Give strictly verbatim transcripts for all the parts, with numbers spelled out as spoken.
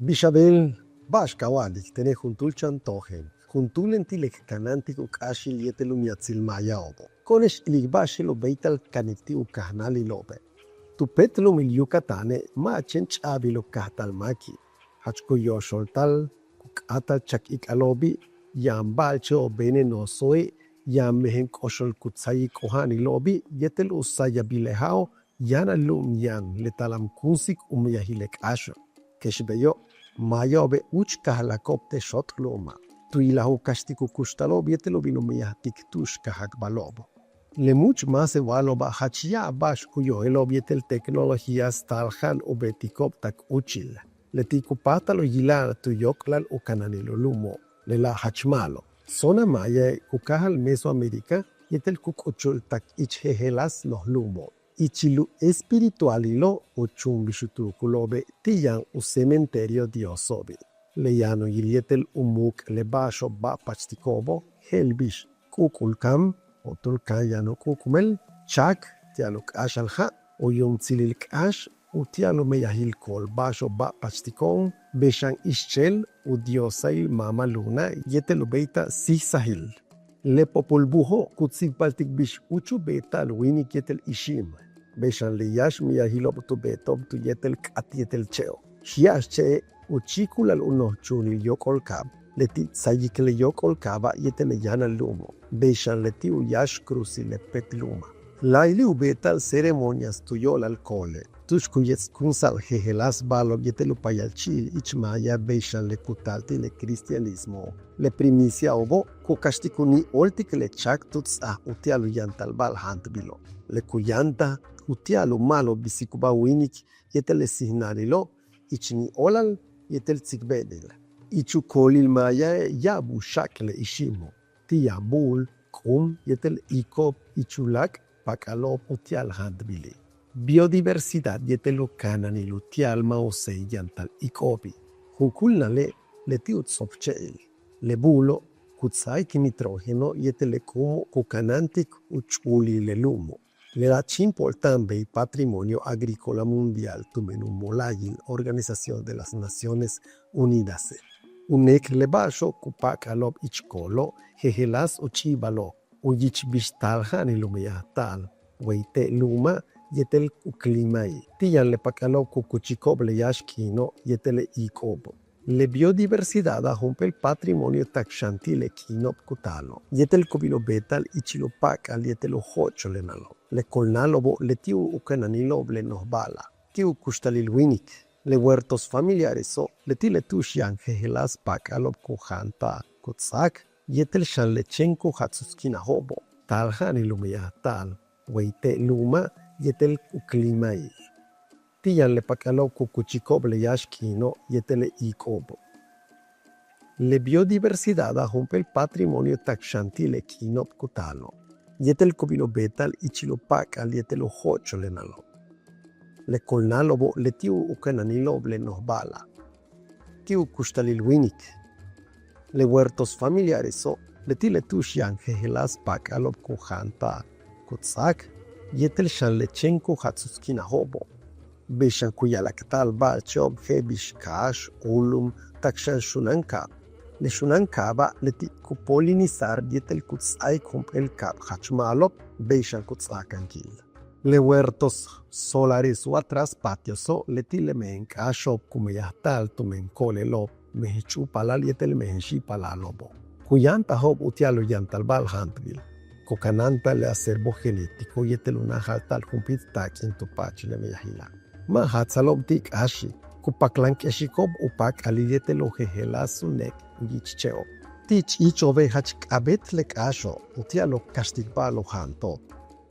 Bix a beel, ba'ax ka wa'alik tene' juntúul chan tojen, juntúulen ti' le k kanáantik u k'áaxil yéetel u miatsil mayao'obo'. Ko'one'ex ilik ba'ax je'el u béeytal k kanik ti' u kajnáalilo'obe'. Tu péet lu'umil Yucatane' ma' chéen ch'a'abil u kajtal máaki'. Jach ku yooxolta'al, ku k'áatal chak'ik'alo'obi', yaan ba'alche'ob beene' nooso'e', yaan mejen k'oxol ku tsáayik k'oja'anilo'obi' yéetel u sayabil le ja'o', yáanal lu'um yaan le talamkúunsik u meyajil le k'áaxo'. Kex beyo', mayao'obe' úuch kajlako'ob te' xóot' lu'uma'. Tu yilaj u kaxtik u kuxtalo'ob yéetel u bin u meyajtik tu'ux kajakbalo'obo'. Le múuch' máasewalo'oba' jach ya'ab ba'ax ku yoojelo'ob yéetel tecnologías taal ja'an u beetiko'ob tak úuchil. Leti' ku páatal u yila'al tu yóok'lal u kananil u lu'umo', lela' jach ma'alob. Zona Mayae' ku káajal Mesoamérica yéetel ku k'uchul tak ich jejeláas noj lu'umo'. Ichil u espiritualilo' u chúun bix u tuukulo'obe' ti' yaan u cementerio dioso'obi'. Le yaan u yil yéetel u muuk' le ba'axo'ob ba'pachtiko'obo' je'el bix k'u'uk'ul káam, óotol káam yaan u k'u'uk'umel, chaak, utia'al u k'áaxal ja', u yuumtsilil k'áax, utia'al u meyajil kool ba'axo'ob ba'pachtiko'on, bey xan ixcheel, u diosail maama luna yéetel u béeytal síijsajil. Le popol buujo' ku tsikbaltik bix úuch u beeta'al wíinik yéetel ixi'im, bey xan le yáax meyajilo'ob tu beeto'ob tu yéetel k'áat yéetel che'o'. Ji'ax che'e' u chíikulal u noj chuunil yóok'ol kaab, leti' tsáayik le yóok'ol kaaba' yéetel le yáanal lu'umo', bey xan leti' u yáax kruusil le péet lu'uma'. Láayli' u beeta'al ceremonias tu yo'olal koole', tu'ux ku yets'kunsa'al jejeláas ba'alo'ob yéetel u payalchi'il ich maya bey xan le ku taal ti' le cristianismo. Le primiciao'obo' ku kaxtik u níin óoltik le chaak tu ts'áaj utia'al u yantal ba'al jáantbilo'. Le ku yantal utia'al u ma'alobisik u ba'al wíinik yéetel le síijnalilo' ich níin óolal yéetel tsikbe'enil. Ich u koolil mayae' ya'ab u xak'al le ixi'imo', ti' yaan búul, k'um yéetel iiko'ob ich u láak' pak'alo'ob utia'al jáantbili'. Biodiversidad yéetel u kananil utia'al ma' u séey yantal iiko'obi'. Junkúulnale' leti' u ts'ob che'il. Le búulo' ku ts'áaik nitrógeno yéetel le k'umo' ku kanáantik u ch'u'ulil le lu'umo'. Lela' chíimpolta'an bey Patrimonio Agrícola Mundial tumen u mola'ayil Organización de las Naciones Unidase'. U néek le ba'axo'ob ku pa'ak'alo'ob ich koolo' jejeláas u ch'i'ibalo'ob, u yich bix taal ja'anil u meyajta'al wey te' lu'uma' yéetel u climae'. Ti' yaan le pak'alo'ob ku kuchiko'ob le yáax k'iino' yéetel le iiko'obo'. Le biodiversidada' jump'éel patrimonio tak xan ti' le k'iino'ob ku taalo' yéetel ku bin u beeta'al ichil u pa'ak'al yéetel u jo'ocholenalo'. Le kolnáalo'obo' leti' u kananilo'ob le noj ba'ala' ti' u kuxtalil wíinik. Le huertos familiareso' leti' le tu'ux yaan jejeláas pa'ak'alo'ob ku jaanta'al ku ts'áak yéetel xan le chéen ku jatsutskinajo'obo' taal ja'anil u meyajta'al wey te' lu'uma' yéetel u climae'. Ti' yaan le pak'alo'ob ku kuchiko'ob le yáax k'iino' yéetel le iiko'obo'. Le biodiversidada' jump'éel patrimonio tak xan ti' le k'iino'ob ku taalo' yéetel ku bin u beeta'al ichil u pa'ak'al yéetel u jo'ocholenalo'. Le kolnáalo'obo' leti' u kananilo'ob le noj ba'ala' ti' u kuxtalil wíinik. Le huertos familiareso' leti' le tu'ux yaan jejeláas pa'ak'alo'ob ku jaanta'al ku ts'áak yéetel xan le chéen ku jatsutskinajo'obo', bey xan ku ya'ala'ak'ta'al ba'alche'ob je'el bix kaax, úulum, tak xan xunáan kaab. Le xunáan kaaba' leti' ku polinizar yéetel ku ts'áaik jump'éel kaab jach ma'alob bey xan ku ts'aakankil. Le huertos solares wa tras patioso' leti' le mejen k'áaxo'ob ku meyajta'al tumen ko'olelo'ob, mejen ch'úupalal yéetel mejen xi'ipalalo'obo'. Ku yáantajo'ob utia'al u yantal ba'al jáantbil. Ku kanáanta'al le acervo genético yéetel u náajalta'al jump'íit taak'in tu paach le meyajila'. Ma' jaatsalo'ob ti' k'áaxi', ku paklan k'exiko'ob u pa'ak'alil yéetel u jejeláas u néek u yich che'ob. Ti' ch'i'icho'obe' jach k'a'abéet le k'áaxo' utia'al u kaxtik ba'al u jaanto'ob,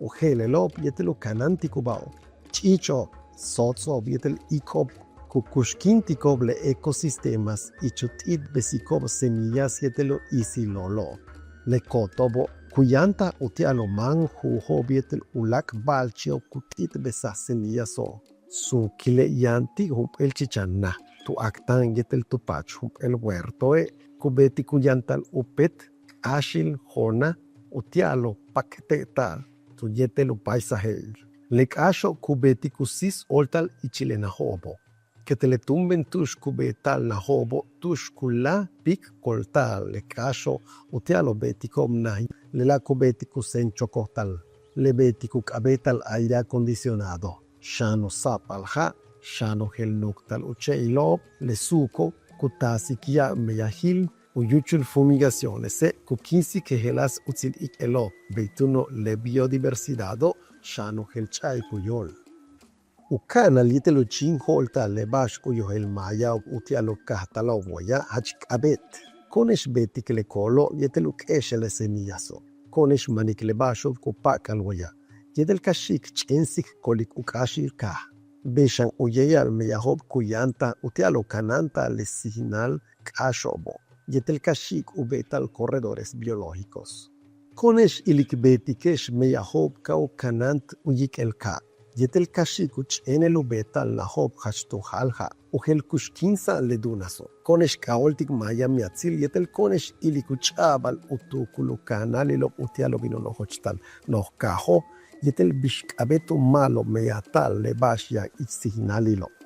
u je'elelo'ob yéetel u kanáantikubáajo'ob. Ch'i'icho'ob, sóots'o'ob yéetel iiko'ob ku kuxkíintiko'ob le ecosistemas ich u t'i'itbesiko'ob semillas yéetel u isil loolo'ob. Le ko'oto'obo' ku yáantaj utia'al u máan ju'ujo'ob yéetel u láak' ba'alche'ob ku t'i'itbesaj semillaso'ob. Suukile' yaan ti' jump'éel chichan naj tu áaktáan yéetel tu paach jump'éel huertoe' ku beetik u yantal u péet k'áaxil joonaj utia'al u pak'te'eta'al tu yéetel u paisajeil. Le k'áaxo' ku beetik u síis óolta'al ichil le najo'obo'. Quetzaltenango' tu'ux cu beeta'al najo'obo' tu'ux cu láaj píic colta'al le kaaxo'ob utia'alo'ob beetico'ob naj, lela' cu beetic u seen chocojtal le beetic u k'abeeta'al aire acondicionado, xano' sa'apal ja', xano' jeel nuuktal u che'ilo'ob. Le suuco' cu taasic ya'ab meyajil u yúuchul fumigacionese' cu quinsic jejeláas utsil ik'elo'ob. Bey túuno' le biodiversidado' xano' jeel ch'a'ic u yóol. U ka'anal yéetel u chíin jo'olta'al le ba'ax u yojel maayao'ob utia'al u cajtalo'ob weya' jach k'abeet. Ko'one'ex beetic le coolo' yéetel u k'éexel le semillaso'. Ko'one'ex manic le ba'axo'ob cu pa'akal weya', yéetel ca xi'ik ch'éensic colic u kaaxil caaj. Bey xan u yéeya'al meyajo'ob cu yantaj utia'al u cananta'al le sijinal kaaxo'obo' yéetel ca xi'ik u beeta'al corredores biológicos. Ko'one'ex ilic beetique'ex meyajo'ob ca u canant u yik'el ca' yéetel ca xi'ik u ch'éenel u beeta'al najo'ob jach tu jáal ja' u jeel cuxquinsa'al le dunaso'. Ko'one'ex k'ajóoltic maaya miatsil yéetel ko'one'ex ilic u ch'a'abal u tuucul u caanalilo'ob utia'al u bin u nojochtal noj caajo' yéetel bix k'abeet u ma'alob meyajta'al le ba'ax yaan ich sijinalilo'.